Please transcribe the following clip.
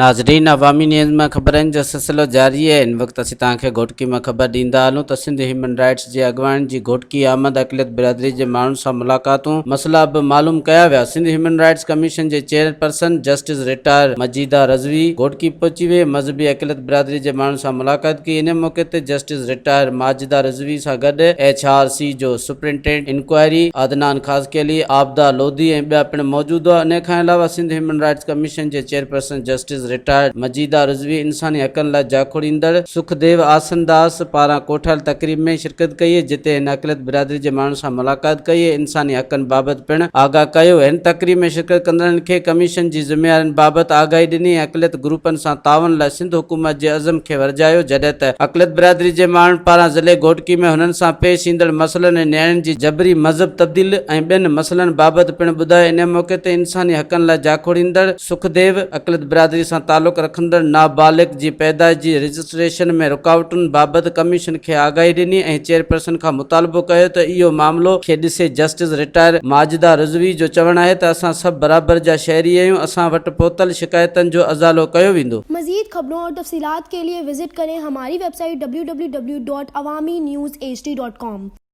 ناظرين عوامي نيوز مان خبرن جو سلسلو جاري آهي هن وقت اسين توهان کي گهوٽڪي مان خبر ڏيندا هلون ته سنڌ هيومن رائيٽس جي اڳواڻن جي گهوٽڪي آمد اقليت برادري جي ماڻهن سان ملاقاتون مسئلا به معلوم ڪيا ويا سنڌ هيومن رائيٽس ڪميشن جي chairperson justice retire Majida Rizvi Ghotki پهچي وئي مذهبي اقليت برادري جي ماڻهن سان ملاقات ڪئي ان موقعي تي جسٽس رٽائر ماجده رضوي سان گڏ ايڇ آر سي جو سپرنٽينڊنٽ انڪوائري عدنان خاصخيلي، عابده لوڌي ۽ ٻيا پڻ موجود هئا. انهي کان علاوه سنڌ هيومن رائيٽس ڪميشن جي chairperson justice retired Majida Rizvi انساني حقن لاء جاکوڙيندڙ سک ديو آسن داس پاران ڪوٺايل تقريب ۾ شرڪت ڪئي جتي هن اقليت برادري جي ماڻهن سان ملاقات ڪئي ۽ انساني حقن بابت پڻ آگاهه ڪيو. هن تقريب ۾ شرڪت ڪندڙن کي ڪميشن جي ذميوارين بابت آگاهي ڏني ۽ اقليت گروپن سان تعاون لاء سنڌ حڪومت جي عزم کي ورجايو جڏهن ته اقليت برادري جي ماڻهن پاران ضلعي گهوٽڪي ۾ هنن سان پيش ايندڙ مسئلن ۽ نياڻين جي جبري مذهب تبديل ۽ ٻين مسئلن بابت پڻ ٻڌايو ان موقعي تي انساني حقن لاء جاکوڙيندڙ سک ديو اقليت برادري سان تعلق رکندڙ نابالغ جي پيدائش جي رجسٽريشن ۾ رڪاوٽن بابت ڪميشن کي آگاهي ڏني ۽ چيئرپرسن کان مطالبو ڪيو ته اهو معاملو کي ڏسي جسٽس رٽائر ماجده رضوي جو چوڻ آهي ته اسان سڀ برابر جا شهري آهيون اسان وٽ پهتل شڪايتن جو ازالو ڪيو ويندو. مزيد خبرون اور تفصيلات ڪي ليي وزٽ ڪرين هماري website W W W dot Awami news H D dot com.